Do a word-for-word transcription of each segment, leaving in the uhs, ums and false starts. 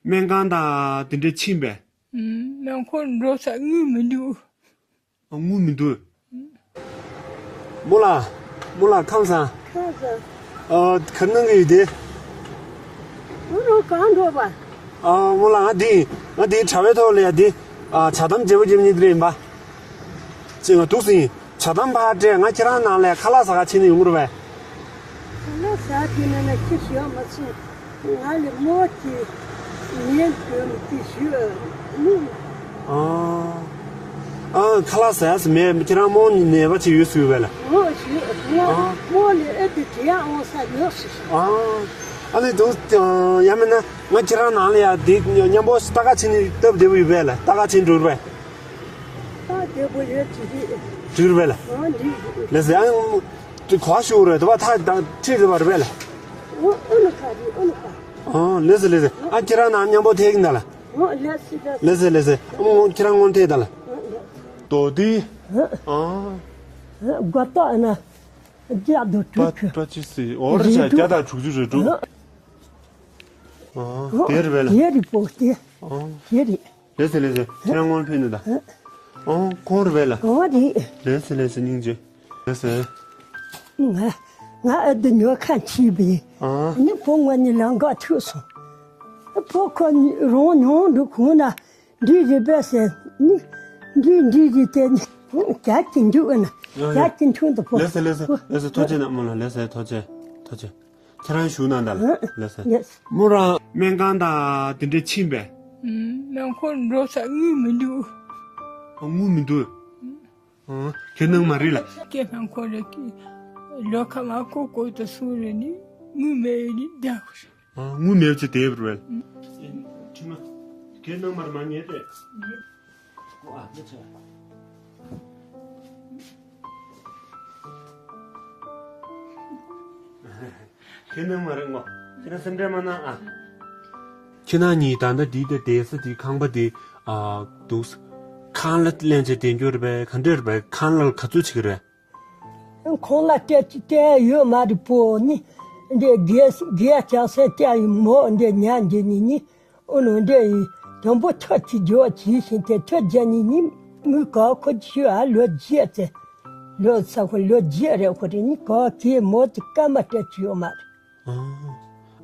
སྨན་ཁང་དང་དེ་འདྲ་ཕྱིན་པས། ཨུམ། སྨན་ཁང་འགྲོ་ས་དངུལ་མི་འདུག་ཨ། དངུལ་མི་འདུག་རྨོ་ལགས། རྨོ་ལགས་ཁམས་བཟང་། ཁམས་བཟང་། ཨ། ག་གནང་གི་ཡོད་དེ། ཨུ་རུ་གང་འགྲོ་བ། ཨ། རྨོ་ལགས། ང་འདི་ང་འདི་དྲ་བའི་ཐོག་ལ་ཡ་འདི། ཨ། ཇ་དམ་བརྗེ་པོ་བརྒྱབ་ནི་འདི་རེད་ཡིན་པ། ཅེས་ང་འདུག་སེ་ཡིན། ཇ་དམ་ཕར་སྤྲད། ང་ཁྱེད་རང་ནང་ལ་ཁ་ལག་ཟ་ག་ཕྱིན་ནས་ཡོང་གི་རེད་པས། ཁ་ལག་ཟ་དུས་ན་ན་ཁྱི་ཞོག་མ་སོང་། ང་ལ་རྨོ་གི་ཉིན་དུ་གི་ཞུ་མུ། ཨ། ཨ། ཁ་ལག་ཟ་ཡ་ཟ་མེད། ཁྱེད་རང་རྨོ་ནད་པ་ཅིག་ཡོད་ཟེར་བས་ལ། ཨོ་ཞུ། རྨོ་ཨ། རྨོ་ལ་ཨེ་དེ་དྲི་ཡ་འོང་ས་ཡོད་ཟེར། ཨ། ཨ་ནི་འདུག་ཡ་མིན་ན་ང་ཁྱེད་རང་ནང་ལ་ཡ་འདི་མཉམ་པོ་ལྟ་ག་ཕྱིན་ནས་སྟབས་བདེ་པོ་ཡོད་པས་ལ། ལྟ་ག་ཕྱིན་འགྲོ་རེད་པས། ད་དེ་བོ་ཡོད་ཅི་རེད། འགྲིག་རེད་པས་ལ། ཨོ་འགྲིག་རེད། ལགས་སེ། ཨ། དེ་གོ་ཤུ་རེད་དེ་བ་ད་ད་ཁྲིད་དེ་བ་རེད་པས་ལ། ཨོ་ཨོ་ནུ་ཁ་རེད། ཨོ་ནུ་ཁ། ཨོ་ལགས་སེ་ལགས་སེ། ཨ་ཁྱེད་རང་ནང་མཉམ་པོ་ཐེག་ཡིན་ད་ལ། ཨོ་ལགས་སེ་ལགས་སེ། ལགས་སེ་ལགས་སེ། ཨ་མོ་ཁྱེད་རང་སྔོན་ཐེག་ད་ལ། ཨོ་ལགས། དོ་དི། ཨ། ཨ། སྒོ་ཏོག་ན། རྒྱག་དུ་པ་གྲུ་ཁྱུ། པ་ཅི་སི་འོར་ཆ་རྒྱ་དང་དྲུག་ཅུ་རེ་དྲུག་ཨ། དེ་རེད་པས་ལ། དེ་རེད་པོ་དེ། ཨ། དེ་རེད། ལགས་སེ་ལགས་སེ། ཁྱེད་རང་སྔོན་ཕེབས་ནས་ད། ཨ། ཁོང་རེད་པས་ལ། ཨོ་རེད། ལགས་སེ་ལགས་སེ། སྙིང་རྗེ། ལགས་སེ། ང་ང་ཨ་དུ་ཉོ་ཁ་ཕྱིས་པས། ཨ། ནི་བུ་ངོ་ནི་ལང་ག་ཐུག་སོང་། བུ་ཁོ་ནི་རང་ཉོ་འདུག་ཁོང་ན། འདི་རེད་པས་ཟེར་ནི། འདི་འདི་རེད་དེ་ནི། རྒྱག་གི་འདུག་ཨ་ན། ཡ་ཡ། རྒྱག་གི་འདུག་འདུག་པོ། ལགས་སེ་ལགས་སེ་ལགས་སེ། ཐུགས་རྗེ་གནང་། རྨོ་ལགས་ལགས་སེ། ཐུགས་རྗེ་ཐུགས་རྗེ། ཁྱེད་རང་བཞུགས་གནང་ད་ལ། ལགས་སེ། ལགས་སེ། རྨོ་རང་སྨན་ཁང་དང་དེ་འདྲ་ཕྱིན་པས། ཨུམ། སྨན་ཁང་འགྲོ་ས་དངུལ་མི་འདུག་ཨ། དངུལ་མི་འདུག་ཨ། ཁྱེད་ནང་མ་རེད་ལ། ཁྱེད་སྨན་ཁང་རེད་ཀི། ལོ་ཁ་མ་ཁོ་ཁོ་ད་སུ་རེད་ནི། དངུལ་མེད་ནི་བསྡད་དགོས་རེད། ཨ། དངུལ་མེད་ཅེས་དེ་བར་བས། ཁྱེད་ནང་མར་མ་ཉེས་ཏེ། ཨ། མི་ཚོ། ཁྱེད་ནང་མ་རེད་ངོ་། ཁྱེད་རང་སེམས་ཁྲལ་མ་གནང་ཨ། ཁྱེད་རང་གཉིས་ད་ལྟ་འདི་དེ་བསྡད་ས་དེ་ཁང་པ་དེ། ཨ། འདུག་ཁང་གླ་ལེན་བྱས་བསྡད་རྒྱུ་རེད་པས། ག་འདྲ་རེད་པས། ཁང་གླ་ག་ཚོད་བྱེད་ཀྱི་རེད། ཁང་གླ་སྤྲད་ཀྱི་སྤྲད་ཡོད་མ་རེད་པོ་ནི། འདི་རྒྱལ་རྒྱལ་ལྕགས་སྲེག་སྤྲད་ཡོད་མོ་འདི་ཉལ་འདི་ནི་ནི། ཨོ་ནོ་འདི་ཡི་དང་པོ་ཐོ་ཅི་འཇོག་ཅི་ཞིན་ཏེ་ཐོ་རྒྱ་ནི་ནི་མི་ག་ཁོ་ཆུ་ཨ་ལོ་རྒྱས་ཚེ། ལོ་ས་ཁོ་ལོ་རྒྱས་རེད་ཁོ་རེ་ནི་ག་གི་མོ་ཅི་སྐར་མ་སྤྲད་ཀྱི་ཡོད་མ་རེད།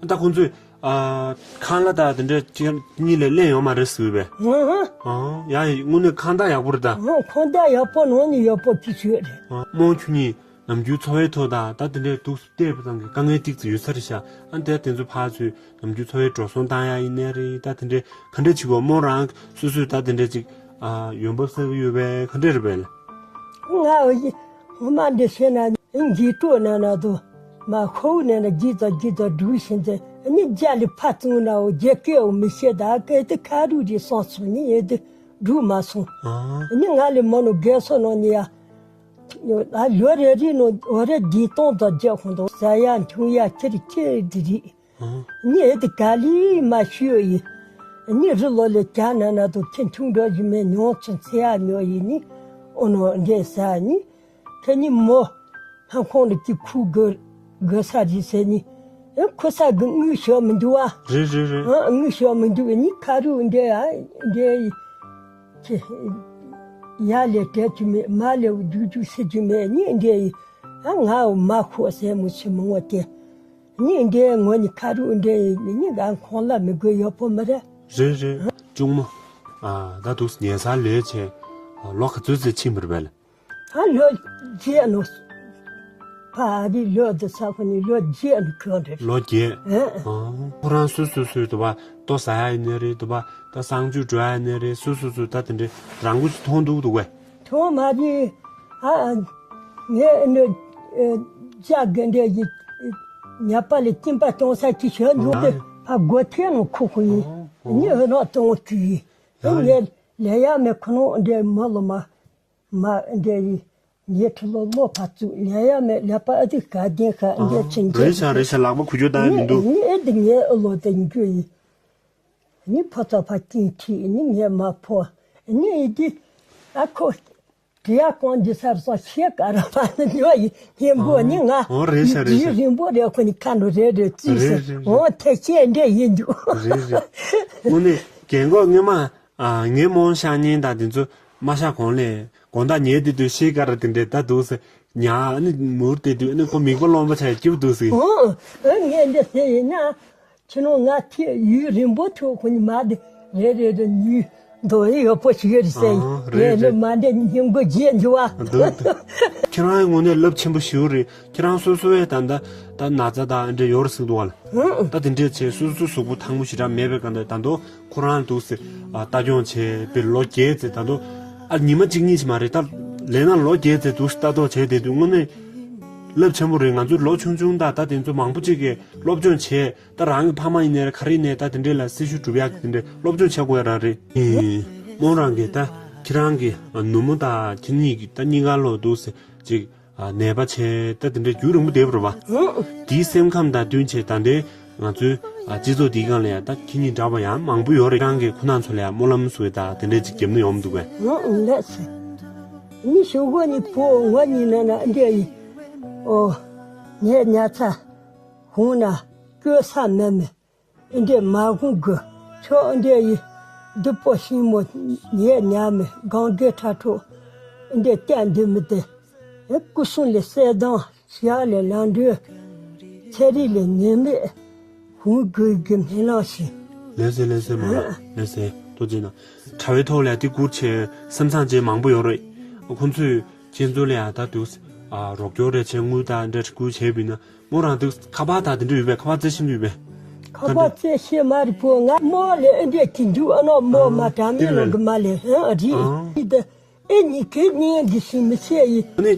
ཨ། ད་ཁོང་ཚོས། ཨ། ཁང་གླ་དང་དེ་འདྲ་ཅིག་གཉིས་ལས་ལེན་ཡོད་མ་རེད་ཟེར་བས། ཨ། ཡ་ཡ། དངོས་གནས་ཁང་བདག་ཡག་པོ་རེད་ད། ཨ། ཁང་བདག་ཡག་པོ་ནང་ནས་ཡག་པོ་ཅིག་ཡོད་རེད། ཨ། རྨོ་ཁྱོད་གཉིས་ནམ་རྒྱུན་འཚོ་བའི་ཐོག་དང་ད་དེ་འདྲའི་འདུག་སེ་བལྟས་པ་ཙམ་གྱིས་དཀའ་ངལ་ཏིག་ཙམ་ཡོད་ས་རེད་ཤག་ཨ། དེ་དེ་ཚོ་ཕར་ཚུར་ནམ་རྒྱུན་འཚོ་བའི་འགྲོ་སོང་བཏང་ཡ་ཡིན་ནའི་རེད། ད་དེ་འདྲའི་ག་འདྲ་བྱེད་དགོས། རྨོ་རང་སོ་སོས་ད་དེ་འདྲ་ཅིག་ཨ། ཡོང་འབབ་བསགས་ཀྱི་ཡོད་པས། ག་འདྲ་རེད་པས། ང་འོ་ཡི་འོ་མ་འདི་བཤད་ན་འཇིགས་སྤྲོ་ན་ན་དུ་མ་ཁོ་བོ་ན་ན་འཇིགས་དང་འཇིགས་དང་འབྲུག་བཞིན་དུ་ནི་རྒྱ་ལི་ཕ་བཙུན་ན་འོ་རྒྱ་སྐད་འོ་མི་ཤེས། ད་སྐད་དུ་ཁ་རུ་རི་སོང་སོང་ནི་ཡེ་དུ་འབྲུག་མ་སོང་། ཨ། ནི་ང་ལི་མོ་ནོ་རྒས་སོ་ནོ་ནི་ཡ། ཨ། ལོ་རེ་རེ་ནོ་འོ་རེ་འདི་སྟོང་དང་རྒྱ་ཁོང་དུ་ཟ་ཡ་འཐུང་ཡ་ཁྱེར་ཁྱེར་དི་རི། ཨ། ངས་དེ་ག་ལི་མ་ཤོད་ཡི། ནི་རི་ལོ་ལས་གྱ་ན་ན་དུ་ཁྱེད་ཆུང་འགྲོ་ཞིག་མེད་ཉོང་ཚུན་ཚེ་ཡ་ཉོ་ཡི་ནི། ཨོ་ནོ་འདྲེ་ས་ནི། ཁྱེད་ནི་མོ་ལྷམ་ཁོང་ལ་ཅི་ཁུ་གི་གི་ས་རི་ཟེར་ནི། ཨེ་ཁུ་ས་གི་དངུལ་ཤོར་མི་འདུག་བ། རེད་རེད་རེད། ཨ་དངུལ་ཤོར་མི་འདུག་ནི་ཁ་རུ་འདྲེ་ཡ་འདྲེ་ཡི། ཁྱེད་ཡ་ལས་བྲལ་གྱི་མེད། མ་ལས་རྒྱུག་རྒྱུག་སེ་རྒྱུ་མེད་ནི་འདྲེ་ཡི། ཨ་ང་མ་ཁོ་སེ་མོ་ཆེ་མོ་ངོ་དེ། ནི་འདྲའི་ངོ་ནི་ཁ་རུ་འདྲའི་ནི་གང་ཁོང་ལ་མི་དགོས་ཡོད་པོ་མི་རེད། རེད་རེད། གཅུང་མོ། ཨ་ད་དུས་ཉལ་སར་ལོས་བྱས། ལོ་ག་ཚོད་ཙམ་ཕྱིན་པ་རེད་པས། ཨ་ལོ་བརྒྱད་ནོ། ཕ་རི་ལོ་འདི་ས་ཁོ་ནི་ལོ་བརྒྱད་ནི་ཁོ་རེད། ལོ་བརྒྱད། ཨ་ཁོ་རང་སོ་སོ་སོའི་དུ་བ་ལྟོ་ཟ་ཡ་ཡིན་ནི་རེད། དུ་བ་ད་གསང་སྤྱོད་འགྲོ་ཡ་ཡིན་ནི་རེད། སོ་སོ་སོ་ད་དེ་འདྲའི་རང་འགུལ་ཞིག་མཐོང་འདུག་འདུག་གས། ཐོག་མ་རེད། ཨ། ངས་ནི་ཨ་ལྕགས་དགེ་འདྲེ་ཡི་ཉ་པ་ལས་སྐྱིན་པ་གཏོང་ས་ཅི་ཞོན་འཇུག་སྟེ་ཨ་ཕ་སྒོ་ཐེ་ནོ་ཁུག་ཁུག་ཡིན། ཨ་ནི་ཨ་ནོ་གཏོང་གི་ཡིན། ཨ་ངས་ལས་ཡ་མེད་ཁོ་ནོ་འདྲེ་མ་ལོ་མ་མ་འདྲེ་ཡི་ཉེ་ཁྲི་ལོ་ལོ་ཕ་ཚུ་ལས་ཡ་མེད་ལས་པ་ཨ་དུ་ག་རྒན་ཁ་འདྲེ་ཨ་ཕྱིན་རེད་ཤག་རེད་ཤག་ལག་པ་གུ་ཅོ་བཏང་མི་འདུག་ནི་ཨེ་དུ་ངས་ཨ་ལོ་དུ་འགྱོ་ཡི། ནི་ཕོ་ཚ་ཕ་སྐྱིན་ཁྲིད་ནི་ངས་མ་ཕོ་ནི་ཨེ་དུ་ཨ་ཁོ། དྲི་ཡ་གང་འདི་སར་སོང་ཤེས་ཀ་ར་བ་ནི་ཉོ་ཡི་ཧེན་པོ་ནི་ང་ཨོ་རེད་ཤག་རེད་ཤག་ཡི་རིང་པོ་རེ་ཁོ་ནི་ཁ་ནོ་རེ་རེ་རྩིས་རེད་ཟེར་རེད་རེད། ཨོ་ཐེ་ཆེ་འདྲེ་ཡིན་འདུག་རེད་རེད། དངོས་གནས་རྒན་གོག་སྔོན་མ་ཨ་ངའི་རྨོ་ཤ་ཉེན་དང་དེ་ཚོ་མ་ཤ་གོང་ལས་དགོང་དག་ཉལ་དེ་དུས་ཤེས་ཀ་ར་དེ་འདྲས་ད་འདུག་ཟེར་ཉ་ཨ་ནི་མུར་དེ་དུས་ཨ་ནི་ཁོ་མིག་པ་རློན་པ་ཆགས་སྐྱིད་པོ་འདུག་ཟེར། ཨོ་ཨ་ངས་འདྲེ་ཟེར་ཡིན་ན། ཁྱི་ནང་ང་ཐེ་ཡུན་རིང་པོ་ཐུག་ཁོ་ནི་མ་དེ་རེ་རེ་རེ་ཉུལ་འདོན་ཡོད་པོ་ཞིག་ཡོད་རེད་ཟེར་ཡིན། ཨང་། རེད་ངས་ནི་རེད། མ་འདི་སྙིང་པོ་རྗེས་འཇུ་བ། འདུག་འདུག་ཁྱེད་རང་ངོ་ནས་རླབས་ཆེན་པོ་ཞིག་རེད། ཁྱེད་རང་སོ་སོའི་ད་ལྟ་ད་ན་ཚ་དང་འདྲ་ཡོད་རེད་ཟེར་འདུག་བ་ལ། ཨང་། ད་དེ་འདྲས་བྱས་སོ་སོ་གཟུགས་པོ་ཐང་པོ་ཞེ་དྲག་མེད་པའི་སྒང་ད་ད་དུང་ཁོ་རང་འདུག་ཟེར་ཨ་ལྟ་སྐྱོང་བྱས་པའི་ལོ་བརྒྱད་ཙམ་ད་དུང་ཨ་ཉི་མ་གཅིག་གཉིས་ཤིག་མ་རེད་ད་ལས་ན་ལོ་བརྒྱད་ཙམ་འདུག་ལྟ་རྟོག་བྱས་བསྡད་དུས་དངོས་གནས་རླབས་ཆེན་པོ་རེད། ང་ཚོ་ལོ་ཆུང་ཆུང་ད་ད་དེ་ཚོ་མང་པོ་ཅིག་གིས་སློབ་སྦྱོང་བྱས། ད་རང་གི་ཕ་མ་ཡིན་ནའི་ག་རེ་ཡིན་ནའི་ད་དེ་འདྲས་ལ་སྲི་ཞུ་སྒྲུབ་ཡག་གི་དེ་འདྲས་སློབ་སྦྱོང་བྱེད་དགོས་ཡ་རང་རེད། ཨེ། རྨོ་རང་གིས་ད་ཁྱེད་རང་གི་ནུ་མོ་དང་ཁྱེད་གཉིས་ཀྱི་ད་གཉིས་ཀ་ལོ་འདུག་སེ་ཅིག་ནད་པ་བྱས་ད་དེ་འདྲས་རྒྱུན་རིང་པོ་བསྡད་པ་རེད་བ། དེའི་སེམས་ཁམས་དང་བསྟུན་བྱས་ད་ལྟའི་ང་ཚོའི་སྤྱི་ཚོགས་འདིའི་སྒང་ལ་ཡང་ད་ཁྱེད་གཉིས་འདྲ་བ་ཡང་མང་པོ་ཡོད་རེད། ཁྱེད་རང་གིས་ཁོ་རང་ཚོ་ལ་ཡང་སྨོན་ལམ་བཟོས་ད་དེ་འདྲས་ཅིག་བརྒྱབ་ན་ཡོང་མི་འདུག་གས། ལགས་སེ། ནི་ཞོགས་གོ་ནི་བུ་ངོ་གཉིས་ན་ན་འདྲ་ཡི། ཨོ། ངས་ཉ་ཚ། ཧུང་ན། སྐྱོ་ས་མེད་མེད། ཨེ་འདྲས་མ་ཧུང་གི། ཆོ་ཨེ་འདྲས་ཡི། སྡུག་པོ་ཤིང་མོ། ཉེ་ཉ་མེད་གང་གེ་ཁྲ་ཁྲོ། ཨེ་འདྲས་བསྟན་འདི་མི་དེ། ཨེ་སྐུ་སྲུང་ལས་གསལ་གདངས། ཞག་ལས་ལང་འདྲུ། ཚེ་རིང་ལས་ཉེས་མེད། ཧུང་གི་གི་སྨོན་ལམ་ཞིག་ལེ་ཟེ་ལེ་ཟེ་མ་ལ་ལེ་ཟེ་ཏོ་ཅེ་ན། དྲ་བའི་ཐོག་ལ་ཡ་དེ་བསྐུར་བྱས་སེམས་བཟང་ཅན་མང་པོ་ཡོད་རེད། ཁོང་ཚོས་ཁྱེད་ཚོ་ལ་ཡ་ད་དུས་ཨ་རོགས་སྐྱོར་རེ་བྱས་དངུལ་དང་འདྲ་བསྐུར་བྱས་པ་ཡིན་ན་མོ་རང་དུས་ཁ་པར་དང་དེ་འདྲ་ཡོད་པས། ཁ་པར་རྩེ་ཤེས་ཀྱི་ཡོད་པས། ཁ་པར་རྩེ་ཤེས་མ་རེད་བུ། ང་མོ་ལས་ཨེ་འདྲས་ཀྱི་འཇུ་ཨ་ནོ་མོ་མ་དྲ་མེད་ལོ་གི་མ་ལས་ཨ་རི་ཨ་ཨེ་ནི་ཁེ་ཉན་གི་ཤི་མི་ཤེས་ཡི། ཨ་ནི།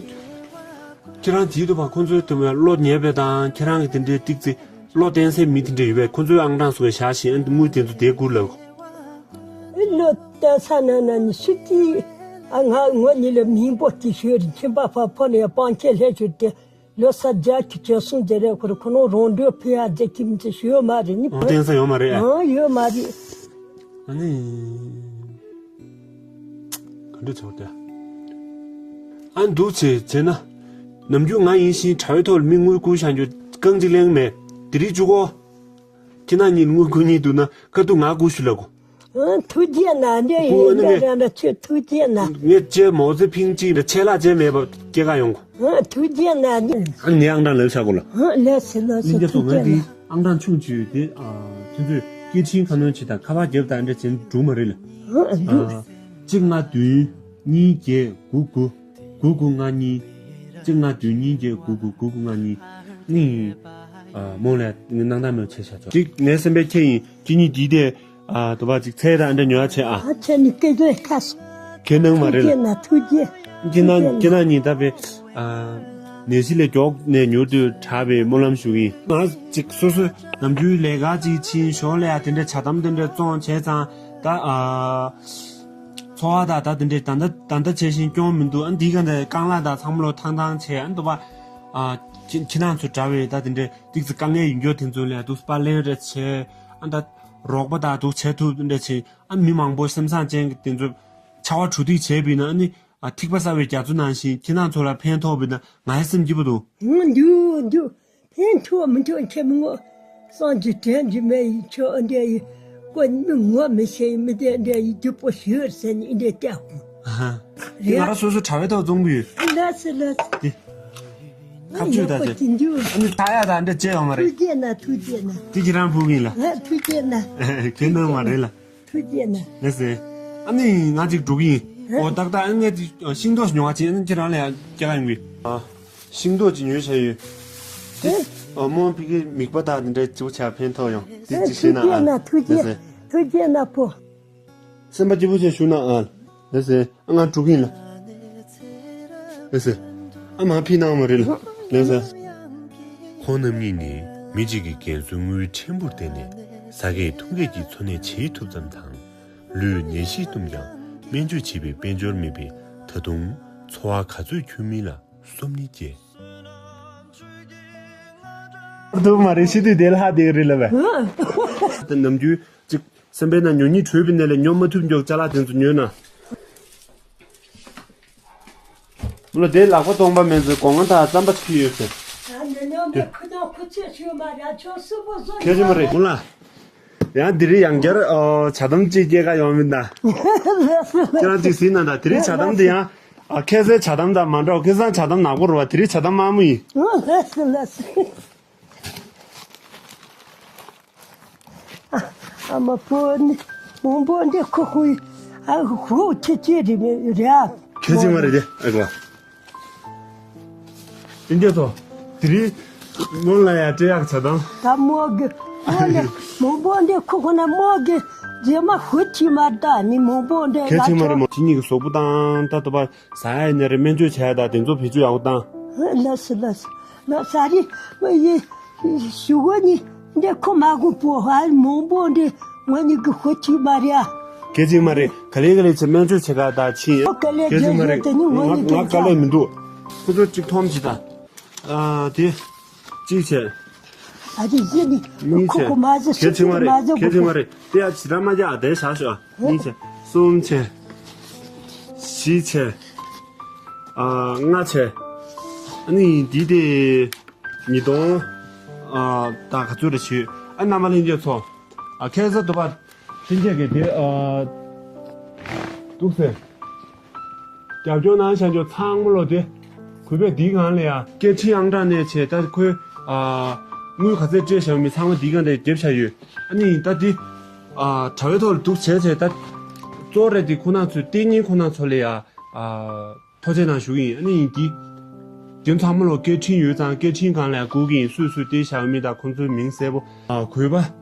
ཁྱེད་རང་དེའི་ཐུབ་པ་ཁོང་ཚོའི་ཐུབ་པའི་བློ་ཉེས་པའི་དང་ཁྱེད་རང་གི་དེ་འདྲའི་ཏིག་ཙི་བློ་བརྟན་སའི་མི་དེ་འདྲ་ཡོད་པས། ཁོང་ཚོའི་ཨང་གྲངས་སུ་བཞག་བཞིན་ཨ་ནི་དངུལ་དེ་ཚོ་དེ་བསྐུར་ལ། ཨེ་བློ་བརྟན་ས་ན་ན་ནི་ཤི་ཀི། ཨ་ང་ངོ་གཉིས་ལ་མིང་པོ་ཅི་ཤོད་རིན་ཆེན་པ་ཕ་ཕོ་ནས་སྤང་ཁྱེད་ལྷས་ཤོད་དེ། ལོ་ས་རྒྱ་ཁྱི་ཁྱོད་སོང་ཟེར་རེ་ཁོར་ཁོ་ནོ་རོང་འགྲོ་ཕི་ཡ་རྫ་ཁྱིམ་ཚེ་ཤོད་མ་རེད་ནི་བུ། བརྟན་ས་ཡོད་མ་རེད་ཨ། ཨང་ཡོད་མ་རེད། ཨ་ནི། ག་འདྲ་ཆོག་ཏེ། ཨ་འདུག་བྱས་བྱས་ན། ནམ་རྒྱུན་ང་ཡིན་བཞིན་དྲ་བའི་ཐོག་ལ་མི་དངུལ་བསྐུར་བཞག་རྒྱུ་རྐང་གཅིག་ལེན་མེད། དེ་རིང་བཅུག་གོ། ཁྱེད་རང་གཉིས་དངུལ་བསྐུར་མཁན་འདུག་ན་ཁ་ཐུག་ང་བསྐུར་ཞུ་ལ་གོ། ཨ་ཐུགས་རྗེ་གནང་འདྲ་བསྐུར་ཡིན་ཨ་ནི་འདྲ་ངས་ར་འདྲ་ཆོས་ཐུགས་རྗེ་གནང་། ངས་ཅེ་མའོ་ཙེ་ཕིང་གཅིག་འདྲ་ཆད་ལྷག་ཅེ་མེད་པ་སྐྱེལ་ག་ཡོང་གོ། ཨ་ཐུགས་རྗེ་གནང་ནི། ཨ་ངའི་ཨང་གྲངས་ལབ་བཞག་གོ་ལ། ཨ་ལགས་སེ་ལགས་སེ་གླིང་རྒྱ་ཐུགས་མཚོ་ང་རྒྱལ་འདི་ལ། ཨང་གྲངས་ཆུང་ཆུང་དེ་ཨ་ཁྱེད་ཚོས་སྐད་འཕྲིན་ཁ་སྣོན་བྱེད་དང་ཁ་པར་རྒྱབ་དང་འདྲ་བྱེད་འགྲོ་མ་རེད་ལ། ཨ་འདུག་ཨ་གཅིག་ལྔ་བདུན་གཉིས་བརྒྱད་དགུ་དགུ་དགུ་དགུ་ལྔ་གཉིས། གཅིག་ལྔ་བདུན་གཉིས་བརྒྱད་དགུ་དགུ་དགུ་དགུ་ལྔ་གཉིས། ནི་ཨ་མོ་ལ་ངས་གནང་སྟངས་མེད་བྱས་བཞག་ཆོག་གཅིག་ངའི་སེམས་པའི་ཁྱེད་ཡིན་ཁྱེད་གཉིས་འདི་དེ། ཨ་དུ་བ་ཅིག་ཚེ་དང་འདྲ་ཉོ་ཡ་བྱེད་ཨ། ཨ་ཁྱེད་ནི་སྐད་ཆ་ཁ་སོ། ཁྱེད་ནང་མ་རེད་ལ། ཐུགས་རྗེ་གནང་ཐུགས་རྗེ། ཁྱེད་ནང་ཁྱེད་ནང་ཉིད་ད་པའི་ཨ་ནད་གཞི་ལས་མགྱོགས་ནས་མྱུར་དུ་དྲག་པའི་སྨོན་ལམ་ཞུ་གི་ཡིན། ང་ཅིག་སོ་སོའི་ནམ་རྒྱུན་ལས་ཀ་ཅིག་ཕྱིན་ཞོར་ལ་ཡ་དེ་འདྲའི་ཇ་དམ་དེ་འདྲའི་བཙོང་བྱས་ཙང་ད་ཨ་འཚོ་བ་ད་ད་དེ་འདྲའི་ད་ལྟ་ད་ལྟ་བྱས་བཞིན་སྐྱོན་མི་འདུག་ཨ་འདི་ག་འདྲ་རྐང་ལག་ད་ཚང་མ་ལོ་ཐང་ཐང་བྱས་ཨ་འདུག་པ། ཨ་ཁྱེད་ཁྱེད་རང་ཚོ་འདྲ་བའི་ད་དེ་འདྲའི་ཏིག་ཙི་དཀའ་ངལ་ཡིན་རྒྱུ་དེ་ཚོ་ལ་ཡ་འདུག་པ་ལེན་རེ་བྱས་ཨ་ད། རོགས་པ་དང་འདུག་བྱེད་ཐུབ་འདྲ་བྱེད་ཨ་མི་མང་པོ་སེམས་བཟང་ཅན་གྱི་དེ་ཚོ་ཆར་པ་དྲོ་ཐིགས་བྱས་པ་ཡིན་ན་ཨ་ནི་ཨ་ཐིགས་པ་གསར་བའི་རྒྱ་མཚོ་ནང་བཞིན་ཁྱེད་རང་ཚོ་ལ་ཕན་ཐོགས་པ་ཡིན་ན་ང་ཡང་སེམས་སྐྱིད་པོ་འདུག་ཧུང་འདུག་འདུག་ཕན་ཐོགས་མི་ཐོགས་ཁྱེད་མི་ངོ་སངས་རྒྱས་དྲན་རྒྱུ་མེད་ཡིན་ཆོག་ཨ་འདྲ་ཡིན་ཀོ་མི་ངོ་མི་ཤེས་ཡིན་མི་དེ་འདྲ་ཡིན་སྡུག་པོ་ཞུ་ཟེར་ནས་འདྲ་བལྟས་ཧུང་ཨ་ཧ། དེ་ང་རང་སོ་སོ་དྲ་བའི་ཐོག་བཙོང་གི་ཡོད། ལགས་སེ་ལགས་སེ། དེ། ཁ་མཆུ་དང་བཅས། ཨ་ནི་ད་ཡ་དང་འདྲ་བྱས་ཡོང་མ་རེད། ཐུགས་རྗེ་གནང་ཐུགས་རྗེ་གནང་། དེ་ཁྱེད་རང་ཕུག་ཡིན་ལ། ཨ་ཐུགས་རྗེ་གནང་། ཁྱེད་ནང་མ་རེད་ལ། ཐུགས་རྗེ་གནང་། ལགས་སེ། ཨ་ནི་ང་ཅིག་འགྲོ་གི་ཡིན། ཨ་འོ་ཏག་ཏག་ཨ་ནི་ང་ཅིག་ཤིང་ཏོག་ཉོ་བ་ཅིག་ཨ་ནི་ཁྱེད་རང་ལ་ཡང་སྐྱེལ་ག་ཡོང་གི། ཨ་ཤིང་ཏོག་ཅིག་ཉོས་བྱས་ཡོད། དེ་ཨ་རྨོ་ཕ་གི་མིག་པ་དག་དེ་འདྲའི་སྐྱིད་པོ་ཆགས་ཕན་ཐོགས་ཡོང་། དེ་ཨ་ཅིག་ཐུགས་རྗེ་བྱས་ན་ཨ། གནང་ཐུགས་རྗེ། ལགས་སེ། ཐུགས་རྗེ་གནང་ཕོ། སེམས་པ་སྐྱིད་པོ་བྱས་བཞུགས་ན་ཨ། ལགས་སེ། ང་འགྲོ་གི་ཡིན་ལ། ལགས་སེ། ཨ་མ་ཕི་གནང་མ་རེད་ལ། ལགས་སེ། ཁོང་རྣམ་གཉིས་ནི་མི་གཅིག་གི་རྒན་གསོའི་དངུལ་ཕྲན་བུར་བརྟེན་ནས་ས་ཁད་ཐུང་གད་ཀྱི་འཚོ་གནས་བྱེད་ཐུབ་ཙམ་དང་། ལུས་ནད་གཞིས་གཏུམ་ཀྱང་སྨན་བཅོས་བྱེད་པའི་དཔལ་འབྱོར་མེད་པས་ད་དུང་འཚོ་བ་ག་ཚོད་ཁྱོན་མིན་ལ་སོམ་ནི་སྐྱེ། ཐུབ་མ་རེད་ཤི་དུས་དེ་ལྷ་དེ་རེད་ལ་བས། ད་ནམ་རྒྱུན་གཅིག་སེམས་པའི་ནང་ཉོ་སྙིང་བྲོས་པའི་ནད་ལས་ཉོ་མ་ཐུབ་མགྱོགས་ཅ་ལག་དེ་ཚོ་ཉོས་ན། ལོ་དེ་ལག་པ་སྟོང་པ་མེད་ཚེ་སྒོ་ང་དང་རྩམ་པ་ཁྲིད་ཡོད་ཟེར། ད་ཉོ་ཉོ་མེད་ཁུ་ནང་ཁུ་ཚོད་ཤོད་མ་ར་ཁྱོད་སུ་པོ་བཟོ་ཁྱེད་ཀྱི་མ་རེད་ལ། ཡང་འདི་རིགས་ཡང་བསྐྱར་ཇ་དམ་གཅིག་སྐྱེལ་ག་ཡོང་མིན་ད། ཁྱེད་རང་གཅིག་གཟིགས་ན་ད་དེ་རིགས་ཇ་དམ་འདི་ཡང་ཁ་སའི་ཇ་དམ་དང་མ་འདྲ་བ་ཁ་སང་ཇ་དམ་ནག་པོ་རུ་བ་དེ་རིགས་ཇ་དམ་དམར་མོ་ཡིན། ལགས་སོ་ལགས་སོ། ཨ་མ་པོ་ནི་མང་པོ་འདི་ཁོ་ཁོའི་ཨ་ཧུ་ཁྱི་ཁྱི་རེད་མི་རེད་ཨ། ཁྱེད་ཅིག་མ་རེད་དེ་ཨ་གོ། ཨིན་ཇི་ཚོ། དེ་རིང་སྔོན་ལ་ཡ་སྤྲད་ཡག་བྱ་དང་། ད་མོ་གི་མོ་ནི་མང་པོ་འདི་ཁོ་ཁོ་ན་མོ་གི་རྗེས་མ་ཧུ་ཁྱི་མ་ད་ནི་མང་པོ་འདི་ཁྱེད་ཅིག་མ་རེད་མོ་ཁྱི་གཉིས་ཀྱི་གཟུགས་པོ་དང་ད་ད་པ། ཟ་ཡ་ཡིན་ན་རེ་སྨན་བཅོས་བྱས་དང་དེ་ཚོ་བེད་སྤྱོད་ཡག་པོ་བཏང་། ལགས་སོ་ལགས་སོ་ལགས་ས་རི་ཡི་ཞུ་གོ་ནི་འདི་ཁོ་མ་གོ་པོ་ཧ་མང་པོ་འདི་ང་ནི་གི་ཧོ་ཅི་མ་རེད་ཨ། གལ་ཆེན་མ་རེད་ག་ལེ་ག་ལེ་ཆེ་སྨན་བཅོས་བྱེད་ག་ད་ཕྱིན་ཡ། ཨོ་ག་ལེ་གལ་ཆེན་མ་རེད་དེ་ནི་ང་ང་ནི་གི་ང་དཀའ་ལས་མི་འདུག་ཁོ་ཚོ་གཅིག་ཐོམ་ཅི་ད། ཨ་དེ་གཅིག་བྱས། ཨ་དེ་ཡི་ནི་གཉིས་ཁོ་བྱས་ཁོ་མ་ཟེ་གལ་ཆེན་མ་རེད་མ་ཟེ་གལ་ཆེན་མ་རེད་དེ་ཡ་ཇི་ལྟར་མ་རྒྱག་དེ་བྱ་ཤོག་གཉིས་བྱས། གསུམ་བྱས། བཞི་བྱས། ཨ་ལྔ་བྱས། ཨ་ནི་འདི་དེ་ཉིས་སྟོང་ཨ་ད་ག་ཚོད་རེ་བྱེད་ཨ་རྣམ་པ་ལྷན་རྒྱས་ཚོ། ཨ་ཁ་སང་དུ་བ་ལྷན་རྒྱས་ཀྱི་དེ་ཨ་འདུག་ཟེར། རྒྱབ་སྐྱོར་གནང་བཞག་ཆོག་ཚང་མ་ལོ་དེ། གུས་པས་འདིའི་སྒང་ལ་ཡ་སྐད་འཕྲིན་ཨང་གྲངས་ནས་བྱས་ད་ཁོས་ཨ་དངུལ་ག་ཚད་སྤྲད་བཞག་མི་ཚང་མ་འདིའི་སྒང་དེ་རྒྱབ་བཞག་ཡོད། ཨ་ནི་ད་འདི་ཨ་དྲ་བའི་ཐོག་ལ་འདུག་བྱས་བྱས་ད་གཙོ་བོ་རེད་དེ་ཁོ་ན་ཚོའི་ལྟས་ངན་ཁོ་ན་ཚོ་ལ་ཡ་ཨ་ཐུགས་རྗེ་གནང་ཞུ་གི་ཡིན། ཨ་ནི་ཡིན་འདི་དེ་ཚང་མ་ལོ་སྐད་འཕྲིན་ཡོད་ཙང་སྐད་འཕྲིན་སྒང་ལ་ཡ་སྒུག་གི་ཡིན། སུས་སུས་ལྟས་བཞག་མི་དང་ཁོང་ཚོའི་མིང་གསལ་པོ་ཨ་གུས་པ་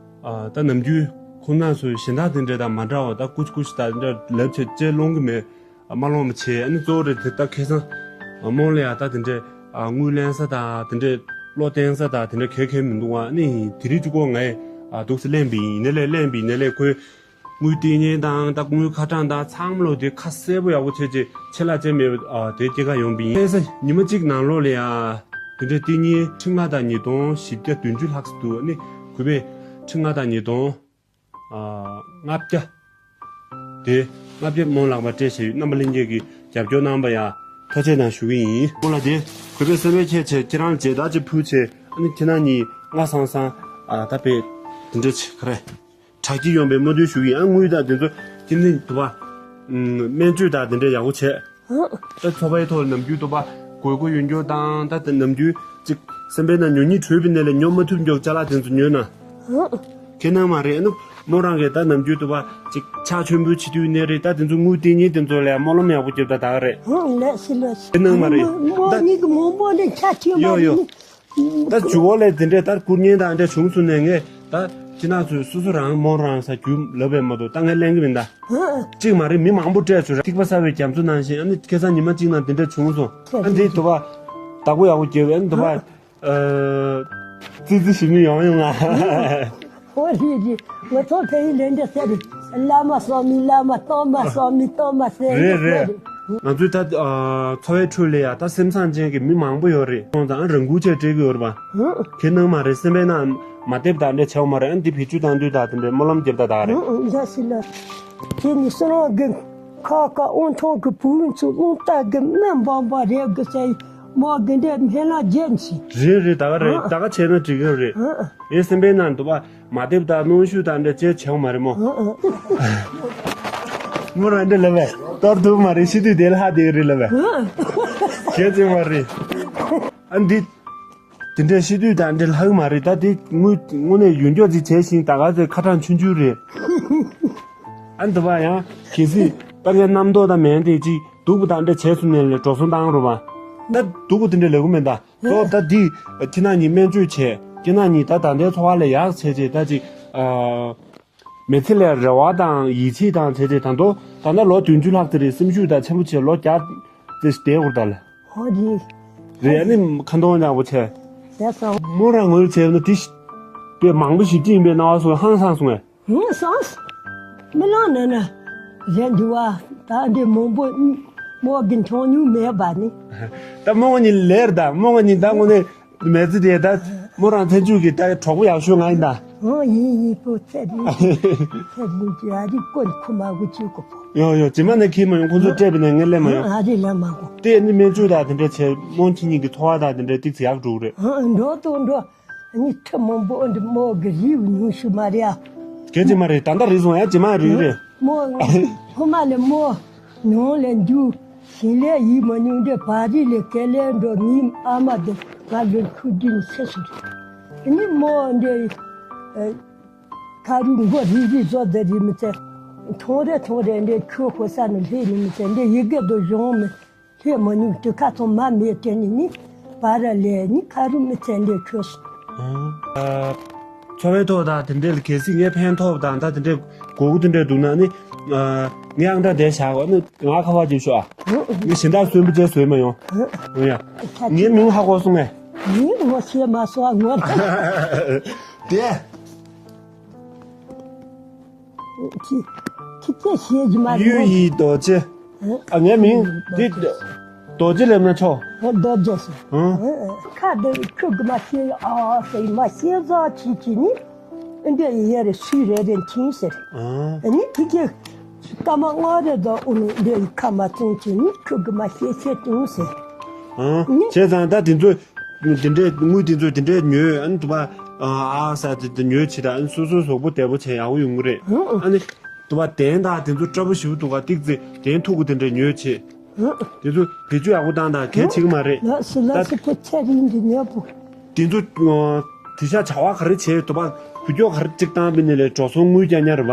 ཨ་ད་ནམ་རྒྱུན་ཁོང་ན་ཚོའི་གཞན་དག་དེ་འདྲ་དང་མ་འདྲ་བ་ད་ཀུ་ཅི་ཀུ་ཅི་ད་འདྲ་ལབ་བྱས་ཅེས་སློང་གི་མེད། མ་ལོངས་པ་བྱས་ཨ་ནི་གཙོ་བོ་རེད་དེ་ད་ཁ་སང་རྨོ་ལགས་ཡ་ད་དེ་འདྲས་དངུལ་ལེན་ས་དང་དེ་འདྲས་བློ་བརྟན་ས་དང་དེ་འདྲས་གལ་གལ་མི་འདུག་ཨ་ནི་དེ་རིང་གཅིག་པོ་ངས་འདུག་སེ་ལེན་པ་ཡིན། ཡིན་ནའི་ལས་ལེན་པ་ཡིན་ནའི་ལས་ཁོས་དངུལ་སྟེར་མཁན་དང་ད་དངུལ་ཁ་གྲངས་དང་ཚང་མ་ལོ་དེ་ཁ་གསལ་པོ་ཡག་པོ་བྱས་རྗེས་ཆད་ལྷག་བཅད་མེད་པ་དེ་སྐྱེལ་ག་ཡོང་པ་ཡིན། ཁ་སང་ཉི་མ་གཅིག་ནང་ལོགས་ལ་ཡ་དེ་འདྲས་སྟེར་མཁན་ཁྲི་ལྔ་དང་ཉིས་སྟོང་བཞི་བརྒྱ་བདུན་ཅུ་ལྷག་ཙམ་འདུག་ཨ་ནི་གུས་པས་ཁྲི་ལྔ་དང་ཉིས་སྟོང་ལྔ་བརྒྱ། དེ་ལྔ་བརྒྱ་རྨོ་ལགས་པ་སྤྲད་བཞག་ཡོད། རྣམ་པ་ལྷན་རྒྱས་ཀྱིས་རྒྱབ་སྐྱོར་གནང་པ་ཡ་ཐུགས་རྗེ་གནང་ཞུ་གི་ཡིན། རྨོ་ལགས་དེ་གུས་པས་སེམས་པའི་ཁྱེད་ཆེ་ཁྱེད་རང་མཇལ་དར་ཅིག་ཕུལ་བྱས་ཨ་ནི་ཁྱེད་རང་གཉིས་སྔ་སང་སང་ཨ་ད་དཔེ་དེ་འདྲ་ཆེ་ག་རེ་དྲག་སྐྱེད་ཡོང་པའི་སྨོན་འདུན་ཞུ་གི་ཡིན། ཨ་དངུལ་དང་དེ་ཚོ་ཁྱེད་ནི་དུ་བ་སྨན་བཅོས་དང་དེ་འདྲ་ཡག་པོ་བྱས། ད་འཚོ་བའི་ཐོག་ནམ་རྒྱུན་དུ་བ་དགོས་མཁོ་ཡོད་མཁན་དང་ད་དེ་ནམ་རྒྱུན་ཅིག་སེམས་པའི་ནང་ཉོ་ཉིད་བྲོས་པའི་ནས་ལས་ཉོ་མ་ཐུབ་མགྱོགས་ཅ་ལག་དེ་ཚོ་ཉོས་ན། ཁྱེད་ནང་མ་རེད་ཨ་ནི་མོ་རང་གིས་ད་ནམ་རྒྱུན་དུ་བ་ཅིག་ཕྱག་མཆོད་འབུལ་བྱེད་དུས་ནས་རེད། ད་དེ་ཚོ་དངུལ་སྟེར་མཁན་དེ་ཚོ་ལ་སྨོན་ལམ་ཡག་པོ་རྒྱབ་ད་ད་ག་རེད། ལགས་སེ་ལགས་སེ། ཁྱེད་ནང་མ་རེད། མོ་ད་གཉིས་ཀྱི་མང་པོ་ལས་ཆ་ཁྱེད་མ་ཡོ་ཡོ། རེད། ད་ཇུ་བོ་ལས་དེ་འདྲས་ད་བསྐུར་མཁན་དང་འདྲས་བྱུང་སོང་ནས་ངས་ད་ཁྱེད་རང་ཚོས་སོ་སོ་རང་མོ་རང་ས་རྒྱུ་ལབ་པས་མ་གཏོགས་ད་ངས་ལེན་གི་མིན་ད། གཅིག་མ་རེད་མི་མང་པོ་སྤྲད་བྱུང་ར་ཐིགས་པ་ཟ་བའི་རྒྱ་མཚོ་ནང་བཞིན་ཨ་ནི་ཁ་སང་ཉི་མ་གཅིག་ནང་དེ་འདྲས་བྱུང་སོང་ཨ་འདི་དུ་བ་བདག་པོ་ཡག་པོ་རྒྱབ་ཨ་ནི་དུ་བ་ཙི་ཙི་ཞིག་ནི་ཡོང་ཡོང་ང་། ཨོ་རེད་རེད། ང་ཚོ་ཕ་ཡུལ་ལས་འདྲ་ཟེར་རེད། བླ་མ་སོག་མི་བླ་མ་སྟོང་མ་སོག་མི་སྟོང་མ་ཟེར་རེད་རེད། ང་ཚོའི་ད་འཚོ་བའི་ཁྲོད་ལ་ཡ་ད་སེམས་བཟང་ཅན་གྱི་མི་མང་པོ་ཡོད་རེད། སོང་ཙང་རང་འགུལ་བྱས་སྤྲད་ཀྱི་ཡོད་རེད་པ། ཁྱེད་ནང་མ་རེད་སེམས་པའི་ནང་མ་དེབ་དང་འདྲ་བྱེད་མ་རེད་ཨ་འདི་བེད་སྤྱོད་བཏང་དུས་ད་དེ་འདྲའི་སྨོན་ལམ་རྒྱབ་ད་ད་རེད། ཡ་སི་ལ། ཁྱེད་ནི་སུ་རང་གི་ཁ་ཁ་དབང་ཐང་གི་བུ་ཚོ་རླུང་རྟ་གི་སྨན་འབམ་པ་རེད་གི་ཟེར་མོ་གི་འདྲའི་སྨན་ལ་རྒྱན་ཞིག་རེད་རེད་ད་ག་རེད་ད་ག་བྱས་ན་འགྲིག་གི་རེད། ཨེ་སེམས་པའི་ནང་དུ་བ། མ་དེབ་དང་གནོན་ཤུགས་དང་འདྲ་བྱས་བྱེད་མ་རེད་མོ། མོ་རང་འདྲ་ལབ་པས་གཏོར་ཐུབ་མ་རེད་ཤི་དུས་དེ་ལ་ཧ་དེ་རེད་ལབ་པས། གལ་ཆེ་མ་རེད། ཨ་འདི། དེ་འདྲ་ཤི་དུས་དང་འདྲ་ལྷག་མ་རེད་ད་དེ་དངོས་དངོས་གནས་ཡོན་སྐྱོག་ཅིག་བྱས་ཤིང་ད་ག་ཚོད་ཁ་གྲངས་ཆུང་ཆུང་རེད། ཨ་འདི་བ་ཡང་གལ་སྲིད་ད་ངའི་རྣམ་རྟོག་དང་མེད་དེ་ཅིག་སྡུག་པོ་དང་འདྲ་བྱས་སོང་ནས་ལས་འགྲོ་སོང་བཏང་རུ་བ། ད་སྡུག་པོ་དེ་འདྲ་ལབ་གི་མེད་ད། གཙོ་བོ་ད་འདི་ཁྱེད་རང་གཉིས་སྨན་བཅོས་བྱས་ཁྱེད་རང་གཉིས་ད་ད་ལྟའི་འཚོ་བ་ལས་ཡག་བྱས་རྗེས་ད་ཅིག་ཨ། མི་ཚེ་ལས་རེ་བ་དང་ཡིད་ཆེས་དང་བྱས་རྗེས་ད་དོ་ད་ལྟ་ལོ་བདུན་ཅུ་ལྷག་ཙམ་རེད་སེམས་ཤུགས་དང་ཆེན་པོ་བྱས་ལོ་བརྒྱ་ཙམ་བསྡད་དགོས་ད་ལ། ཧོ་རི། རེད་ཨ་ནི་ཁ་འདོན་ཡག་པོ་བྱས། བྱས་སོང་། མོ་རང་ངོས་བྱས་ན་དེ་དཔེ་མང་པོ་ཞིག་ཅིག་ཡིན་པའི་སྣང་བ་སོང་ཧང་སང་སོང་ངས། ཧུང་སངས། མི་ལང་ན་ན། གཞན་འདི་བ་ད་འདི་མང་པོ་མོ་གི་མཐོང་མྱོང་མེད་པ་ནི། ད་མོ་ང་གཉིས་ལེར་ད་མོ་ང་གཉིས་ད་དངོས་གནས་མེད་ཚེ་དེ་ད་ མོ་རང་ཚེ་མཇུག་གི་ད་གྲོགས་པོ་ཡག་ཤོས་ང་ཡིན་ད། ཨང་། ཡིན་ཡིན། པོ་ཚེ་རིང་། ཚེ་རིང་གི་ཨ་རི་ཀོན་ཁུ་མ་གུ་ཅི་གོ་པོ། ཡོ་ཡོ། རྗེས་མ་ནས་ཁྱེར་མ་ཡོང་། ཁོང་ཚོ་སྤྲད་པ་ནས་ངས་ལེན་མ་ཡོང་། ཨ་རི་ལེན་མ་གོ། དེ་ནི་སྨན་བཅོས་དང་དེ་འདྲ་བྱས། མོ་ཁྱེད་གཉིས་ཀྱི་འཚོ་བ་དང་དེ་འདྲ་ཏིག་ཙི་ཡག་འགྲོ་གི་རེད། ཨང་། འགྲོ་དང་འགྲོ། ནི་ཁྲི་མང་པོ་འདི་མོ་གི་རིགས་ཉུང་ཤོས་མ་རེད་ཨ། གལ་ཆེ་མ་རེད། ད་ལྟ་རེད་སོང་ཡ། རྗེས་མ་རེད་རེད། མོ་ཧོ་མ་ལས་མོ་ནང་ལས་འཇུ་ཞིང་ལས་ཡིད་མ་མྱོང་འདྲ། བ་རི་ལས་ཀེ་ལས་འགྲོ། ངའི་ཨ་མ་དེ་ང་ལོན་ཁུ་དྲིན་ཚེ་སུ་རེད། ནི་མོ་འདྲ་ཁ་རུ་མགོ་རིལ་རིལ་བཟོ་དེ་རིལ་མི་ཚེ། ཐོང་རེ་ཐོང་རེ་འདྲ་ཁྱོད་ཁོ་ས་ནས་ལྷས་ནི་མི་ཚེ། འདྲ་ཡི་གེ་དོ་གཞུང་མི་ལྷས་མ་མྱོང་། དུ་ཁ་ཚོང་མ་མེད་དྲན་ནི་ནི་བ་ར་ལས་ནི་ཁ་རུ་མི་ཚེ་འདྲ་ཁྱོད་སུ། འཚོ་བའི་ཐོག་དང་དེ་འདྲའི་ལ་གལ་སྲིད་ངས་ཕན་ཐོགས་དང་ད་དེ་འདྲའི་དགོས་མཁོ་དེ་འདྲ་འདུག་ན་ནི། ངས་ཨང་གྲངས་དེ་བཞག་གོ་ནི་ང་ཁ་བ་ཅིག་ཤོག་ཨ། ངས་གཞན་དག་གསོན་པོ་ཅན་བཟོས་མ་ཡོང་། ཡ། ངའི་མིང་ཧ་གོ་སོང་ངས། མིང་ངོ་ཤེས་མ་སོང་ཨ་ངོ་། དེ། ཁྱི་ཁྱི་སྐད་བཤད་ཀྱི་མ་རེད། གཡུ་ཡི་རྡོ་རྗེ། ཨ། ངའི་མིང་འདི་རྡོ་རྗེ་ལབ་ན་ཆོག་རྡོ་རྗེ་ཟེར། ཨ། ཁ་བདེ་ཁྱོད་ཀྱི་མ་ཤེས་ཨ་ཟེར། མ་ཤེས་ཟ་ཁྱི་ཁྱི་ནི་འདི་ཡ་རེ་སུས་རེ་རེ་མཁྱེན་ཟེར། ཨ། ནི་ཁྱི་ཁྱི་སྐར་མ་ལྔ་རེ་ཟ་འུ་ནི་འདི་ཡི་ཁ་མ་བཙོང་ཁྱི་ནི་ཁྱོད་ཀྱི་མ་ཤེས་ཤེས་བཏུང་ཟེར། ཨ། ནི་བྱས་ཙང་ད་དེ་ཚོ། དེ་འདྲའི་དངུལ་དེ་ཚོ་དེ་འདྲའི་ཉོས། ཨ་ནི་དུ་བ་ཨ་ས་དེ་དེ་ཉོས་བྱེད་ད། ཨ་ནི་སོ་སོའི་གཟུགས་པོ་བདེ་པོ་བྱས་ཡག་པོ་ཡོང་གི་རེད། ཨ་ནི་དུ་བ་གདན་དང་དེ་ཚོ་སྐྲ་བོ་ཞིབ་འདུག་ག་ཏིག་ཙེ་གདན་ཐུག་གི་དེ་འདྲའི་ཉོས་བྱེད། དེ་ཚོ་བེད་སྤྱོད་ཡག་པོ་བཏང་དང་། གལ་ཆེ་གི་མ་རེད། ལགས་སོ་ལགས་སོ། ཕོ་ཚེ་རིང་གི་ཉོ་པོ། དེ་ཚོ་དེ་ཤ་བྱ་བ་ག་རེ་བྱས། དུ་བ་བུ་སྐྱོག་ག་རེ་གཅིག་བཏང་པ་ནི་ལས་འགྲོ་སོང་དངུལ་རྒྱག་ཉར་བ།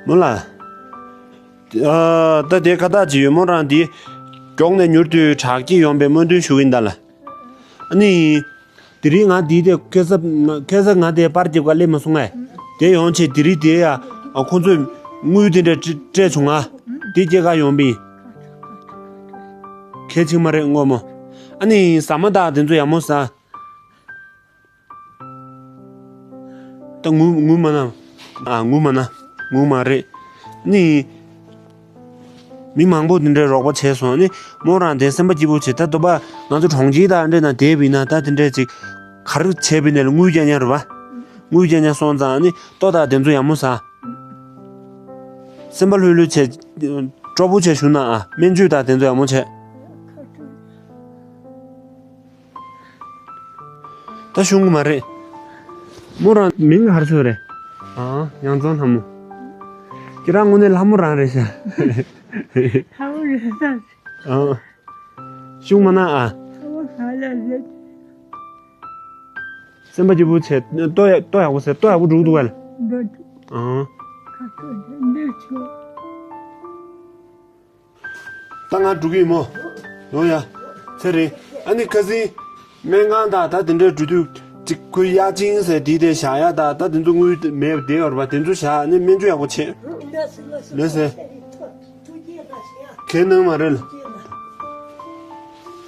མོ་ལ། ཨ། ད་དེ་ཁ་བཏགས་ཅིག་ཡོད། མོ་རང་འདི་མགྱོགས་ནས་མྱུར་དུ་དྲག་སྐྱེད་ཡོང་བའི་སྨོན་འདུན་ཞུ་གི་ཡིན་ད་ལ། ཨ་ནི། དེ་རིང་ང་འདི་དེ་ཁ་སང་ཁ་སང་ང་དེ་པར་རྒྱབ་ག་སླེབས་མ་སོང་ངས། དེ་ཡོང་བྱས་དེ་རིང་དེ་ཡ་ཁོང་ཚོས་དངུལ་དེ་འདྲ་སྤྲད་བྱུང་ང་། དེ་སྐྱེད་ག་ཡོང་པ་ཡིན། གལ་ཆེ་མ་རེད་སྔོན་མོ། ཨ་ནི་ཟ་མ་དང་དེ་ཚོ་ཡག་མོ་ཟ། ད་ངུ་ངུ་མ་ན། ཨ། ངུ་མ་ན། ངུ་མ་རེད། ནི། མི་མང་པོ་འདི་འདྲའི་རོགས་པ་བྱས་སོང་། ནི་མོ་རང་དེ་སེམས་པ་སྐྱིད་པོ་བྱེད། ད་དུ་བ་ང་ཚོ་གྲོང་ཁྱེར་དང་འདྲ་ན་བསྡད་པ་ཡིན་ན་ད་དེ་འདྲའི་ཅིག་ག་རེ་བྱས་པ་ཡིན་ན་ལ་དངུལ་རྒྱག་ཉར་རེད་པ། དངུལ་རྒྱག་ཉར་སོང་ཙང་ནི་ལྟོ་དང་དེ་ཚོ་ཡག་མོ་ཟ། སེམས་པ་ལྷོད་ལྷོད་བྱས། སྤྲོ་པོ་བྱས་བཞུགས་ན་ཨ། སྨན་བཅོས་དང་དེ་ཚོ་ཡག་མོ་བྱས། ད་ཤོང་གི་མ་རེད། མོ་རང་མིང་ག་རེ་ཟེར་རེད། ཨ། ཡང་རྫོང་ལྷ་མོ། ཁྱེད་རང་དངོས་གནས་ལྷ་མོ་རང་རེད་ཤག་ལྷ་མོ་རེད་ཤག་ཨ། ཤོང་མ་ན་ཨ། ལྷ་མོ་ག་ལ་རེད། སེམས་པ་སྐྱིད་པོ་བྱས། ལྟོ་ཡག་ལྟོ་ཡག་པོ་ཟས། ལྟོ་ཡག་པོ་འགྲོ་གི་འདུག་ག་ལ། འགྲོ་འདུག་ཨ། ཁ་ཁ་འདི་ཆོ། ད་ང་འགྲོ་གི་ཡིན་མོ། ཡོང་ཡ། ཚེ་རིང་། ཨ་ནི་ཁ་སང་སྨན་ཁང་དང་ད་དེ་འདྲའི་འགྲོ་དུས་ཅིག་ཁོའི་གཡག་ཆེན་ཟེར་དེ་དེ་བཞག་ཡ། ད་ད་དེ་ཚོ་དངུལ་མེད་པ་བསྡད་ཡོད་རེད་པ། དེ་ཚོ་བཞག་ནས་སྨན་བཅོས་ཡག་པོ་བྱེད། ལོས་ཟེར། གལ་གནང་མ་རེད་ལ།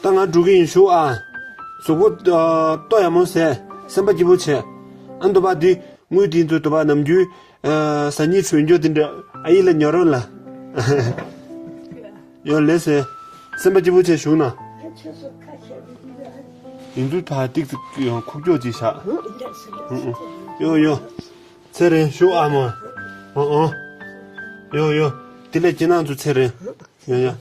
ད་ང་འགྲོ་གི་ཡིན། བཞུགས་ཨ། གཟུགས་པོ་ལྟོ་ཡག་མོ་ཟས། སེམས་པ་སྐྱིད་པོ་བྱེད། ཨ་ནི་དུ་བ་འདི། དངུལ་དེ་ཚོ་དུ་བ་ནམ་རྒྱུན། ཨ། ཟ་སྙིང་བྲོ་རྒྱུ་དེ་འདྲ་ཨ་ཡིག་ལ་ཉོ་རོགས་ལ། ཡོ། ལོས་ཟེར། སེམས་པ་སྐྱིད་པོ་བྱས་བཞུགས་ན། ཡིན་དུས་ཕར་ཏིག་ཙི་ཡང་ཁུག་ཀྱོག་ཅིག་བཞག་ཡོ་ཡོ། ཚེ་རིང་བཞུགས་ཨ་མ། ཨོ་ཨོ། ཡོ་ཡོ། དེ་ལས་ཁྱེད་རང་ཚོ་ཚེ་རིང་། ཡོ་ཡོ།